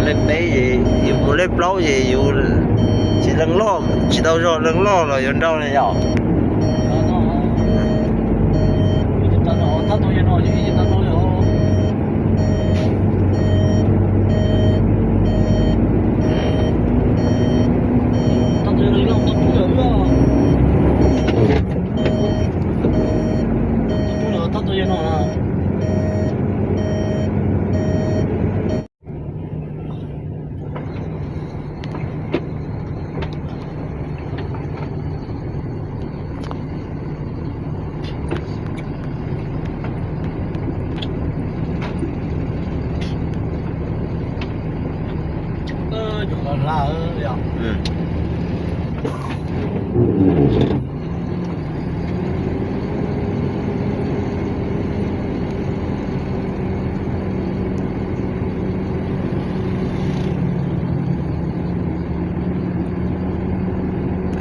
Leej peb ces yus mus, leej plaub ces yus tsis leej loj, tsis tau zog leej loj los yuav nrau ne yom.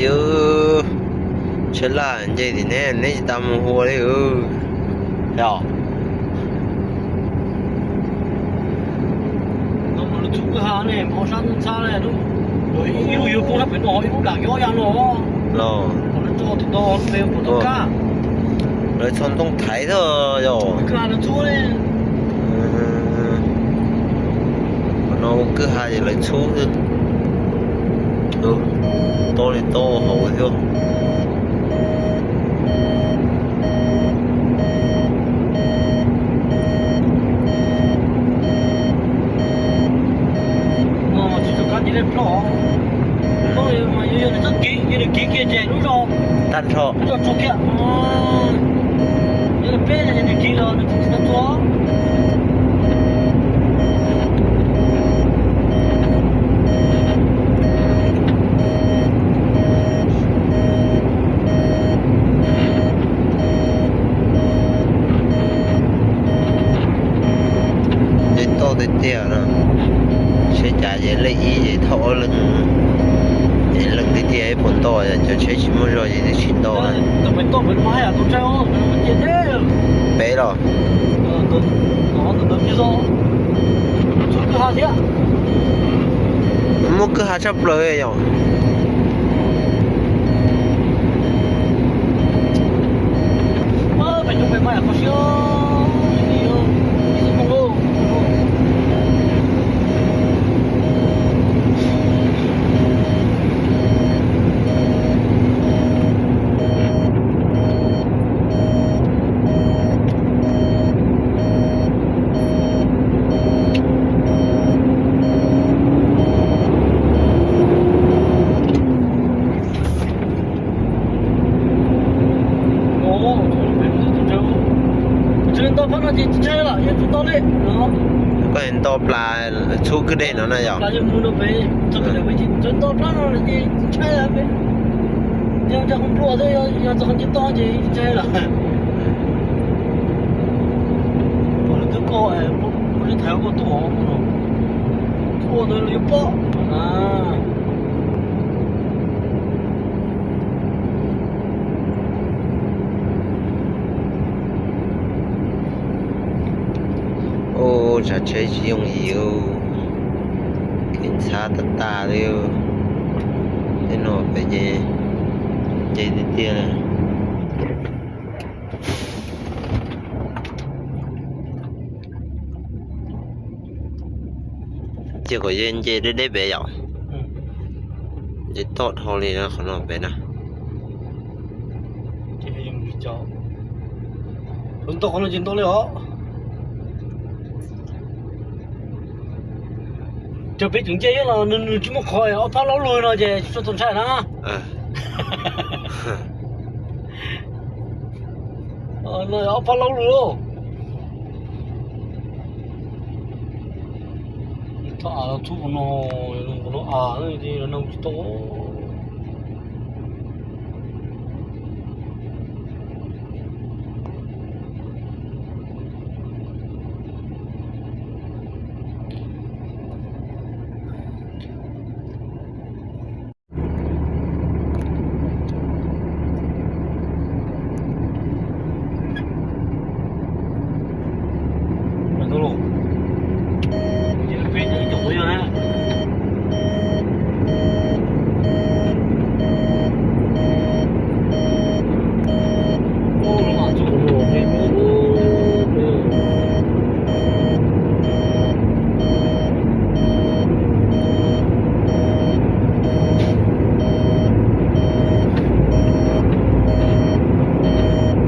Yus tsheb laj nce tim neb, neb tsis tas mus hua li os. Los, lawv txhos ntoo thaiv xwb yog. Qhov no ua kwj ha ces lawv txhub xwb. Tob li tob hauv thiab. Tag nrho. Ces toj tiag tiag no, seb cas ces lej ib ces thauj ob leeg, ces leej tiag tiag ib puas ntoj, cov tsheb tsis muaj zog ces twb tsis ntoj. Peb los? Muaj kwj ha tshaj plaws yom. Koj nto plas txhub kwj deg no na yom? Ua tsav tsheb tsis yooj yim, kev ntxhab tag tag li. Tej no peb ces nce tiag tiag. Ces kom nce deb deb pem yom. Nce toj dhau li qhov no pem na. Ntau qhov no ces ntau li os. Cov peb tseem nce los nws tsis muaj qhov, ob phab laub lug no ces tsis txaus ntshai na. Ob phab laub lug. Thaum av txhub no, no av no tsis tau.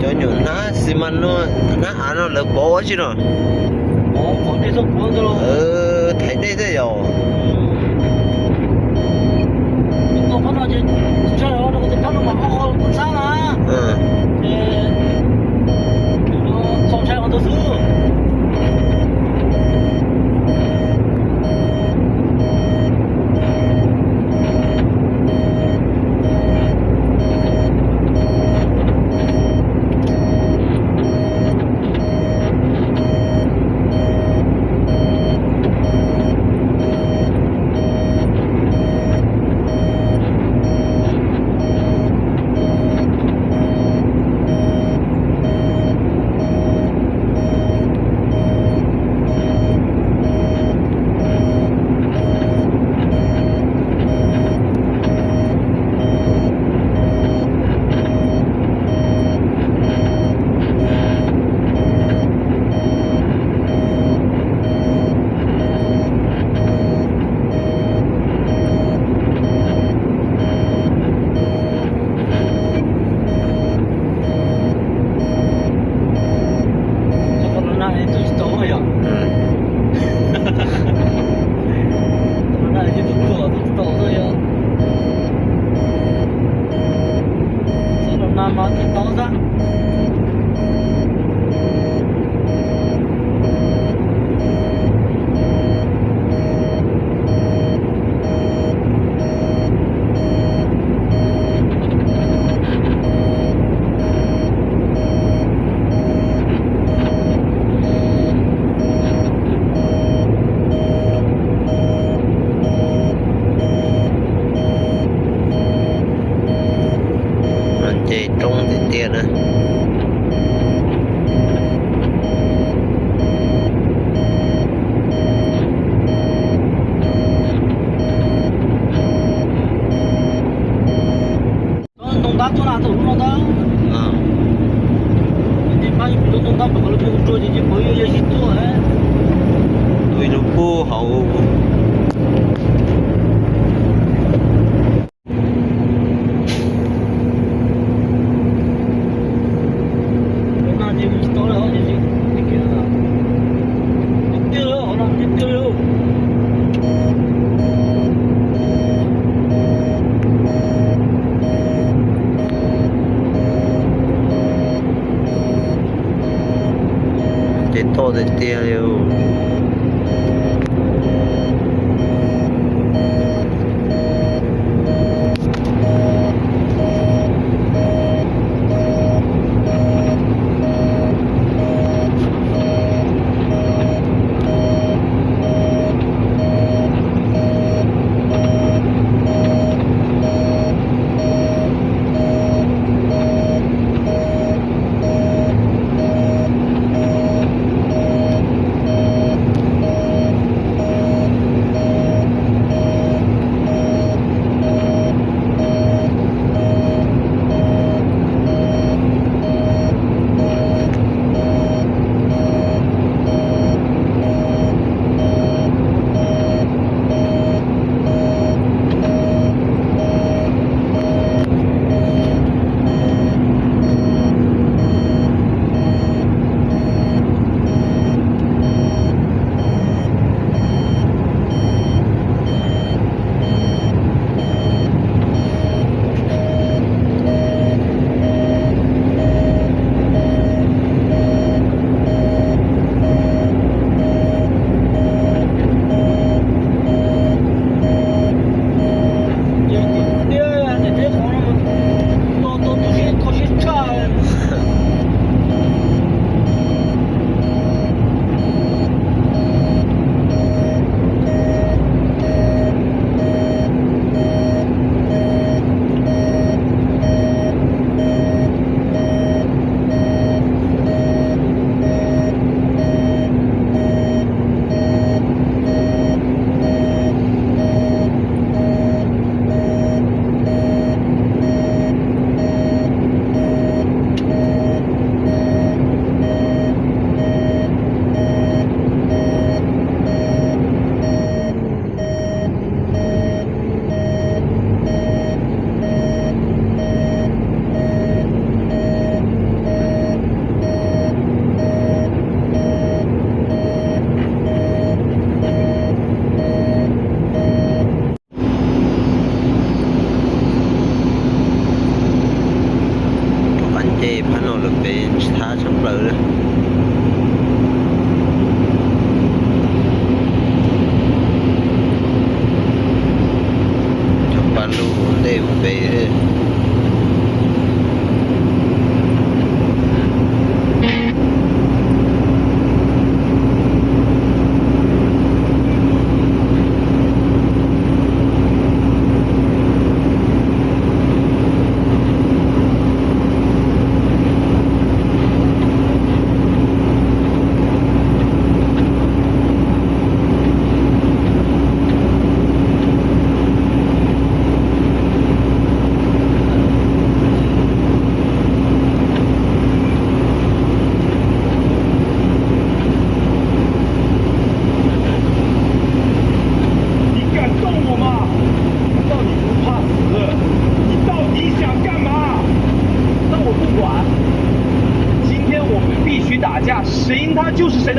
Cov nyuam nab xi mas no, nab av no lawv pov ua tsi no? Thaiv dej xwb yom. Nce roob tiag tiag na. Ntoo ntab tuaj na, tus lub no ntag. Ces pab yus tus ntoo ntab pem qhov lub peb ua rua ces ces pab yuav yog sib tuaj. Tus ib lub pub hauv. Ces toj tiag tiag li. Yog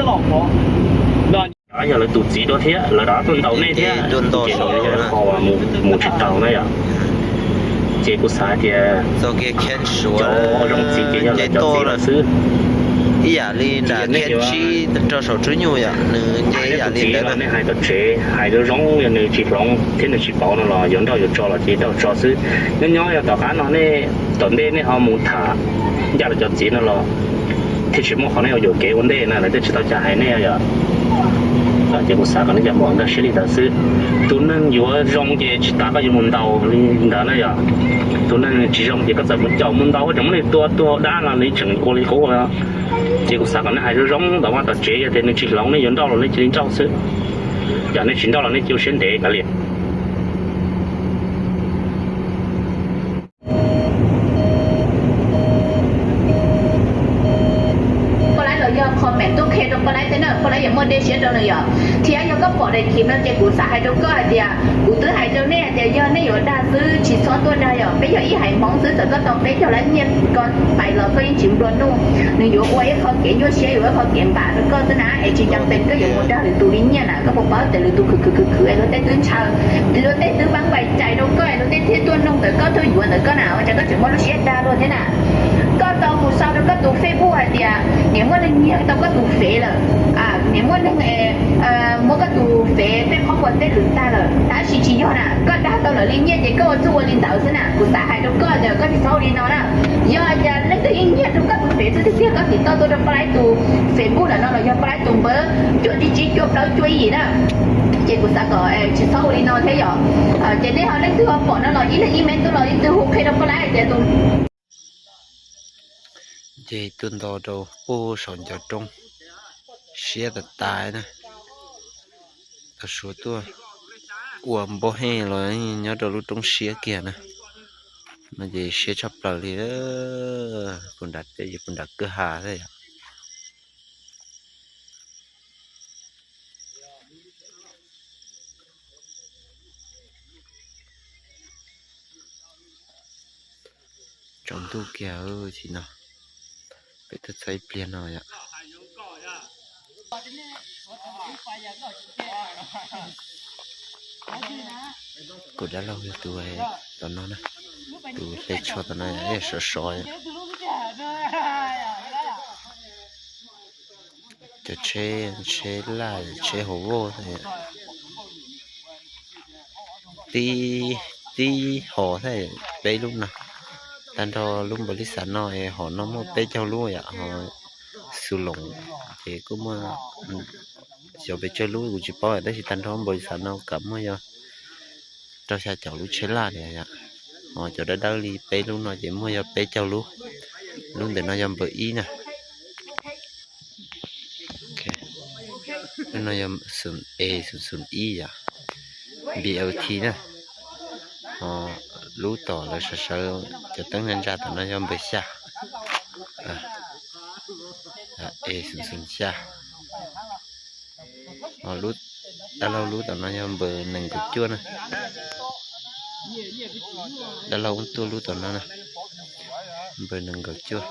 lawv tus txiv dua thiab lawv rov tuaj ntaus nej thiab, ces nws yog qho mus tsis tau na yom. Ces kuv xav hais tias cov zoo txiv ces yog lawv cov txiv lawm xwb. Ib yam li nram Khib Tsib rau saum Tswb Nyuj yom, nws nce ib yam li ntawd. Nej hais tom tsev hais zoo zoo, yog nws tsis hloov thiab nws tsis pauv no los yuav nrauj yuav tso los ces nrauj tso xwb. Nyob nyob yog tom qab no nej tom ntej nej ho mus tham ncaj lawv cov txiv no los thiaj tsis muaj qhov nej ua yuam kev ua ntej na, lawv thiaj tsis tau cas hais nej yom. Ces kuv xav kom nej cov muam nkag siab li ntawd xwb. Tus neeg yuav zoo ces tsis tas koj yuav mus ntaus li ntawd na yom. Tus neeg tsis zoo ces koj txawm mus caum mus ntaus, koj tseem muab nws tua tuag dab los nws tseem ua li qub. Ces kuv xav kom nej hais zoo zoo tom vaj tom tsev, yog tias nws tsis hloov nej yuav nrauj los nej cia li nrauj xwb. Yog nej tsis nrauj los nej cia li siab ntev kav liam. Koj laib los yog comment tuaj qhia rau koj laib thiab na, koj laib yuav muaj dej siab rau nws yom. Thiab yog koj pom daim khiv no ces kuv xav hais rau koj hais tias kuv twb hais rau nej hais tias yog nej yuav dag xwb tsis txhob tuaj dag yom, peb yog ib haiv Hmoob xwb, txawm koj tau peb caug lab nyiaj ko pais los koj yeej tsis nplua nuj. Nws yuav ua ib qho kev nyuaj siab, yuav ua ib qho kev npam rau koj xwb na, es tsis cam pes koj yuav mus dag lwm tus li nyiaj na. Koj puas paub tias lwm tus khwv khwv khwv khwv es luag tej twb ntshaw, luag tej twb pab npais cais rau koj es luag tej thiaj tuaj noog ntawm koj tuaj yuav ntawm koj na, ua cas koj tseem muaj lub siab dag luag thiab na. Koj tau mus sau rau koj tus Facebook hais tias niam muaj neeg nyiag tau koj tus fev lawm, niam muaj neeg muab koj tus fev tej qhov muag tej lwm tag lawm, tab sis tsis yog na, koj dag tau lawv li nyiaj ces koj ua txuj ua li ntawd xwb na. Kuv xav hais rau koj tias koj tsis txhob ua li no na. Yog hais tias leej twg yeej nyiag rau koj tus fev xwb tiag tiag koj tiv tauj tuaj rau pab laib tus Facebook ntawm no los yog pab laib tus npawb cuaj tsib tsib cuaj plaub cuaj ib yim na. Ces kuv xav kom tsis txhob ua li no thiab yom. Ces nej ho leej twg ho pom no los ib leeg ib me tuaj los ib tug hu qhia rau pab laib hais tias tus Ces tuaj nto rau puag saum ncov roob, siab tas tas na. Tau suav tuaj ua npoj hej los nyob rau lub roob siab kiag na. No ces siab tshaj plaws li, puag nram teb ces puag nram kwj ha thiab yom. Tsaus ntuj kiag tsis no, peb tuaj txog ib pliag no yom. Kuv dab laug yog tus tom no na, tus hle tsho tom no sov sov. Cov tsheb, tsheb laj, tsheb hauv voj, tib, tib hos thiab peb lub no. Tag nrho lub npaum li xav no es hos no muaj peb caug lub yom, hos xu loos ces kuj muaj xyov pes tsawg lub kuv tsis paub tab sis tag nrho npaum li xav no kam muaj yog rau xya caum lub tsheb laj li yom. Hos cov dawb dawb li peb lub no ces muaj yog peb caug lub. Lub ntawm no yog npawb ib na. Lub no yog xum e xum xum ib yom, B L T na. Hos lub tom lawv sawv sawv cov teeb ntsa ntsa tom no yog npawb xya, e xum xum xya. Hos lub, dab laug lub tom no yog npawb nees nkaum cuaj na. Dab laug ub tuaj lub tom no na, npawb nees nkaum cuaj.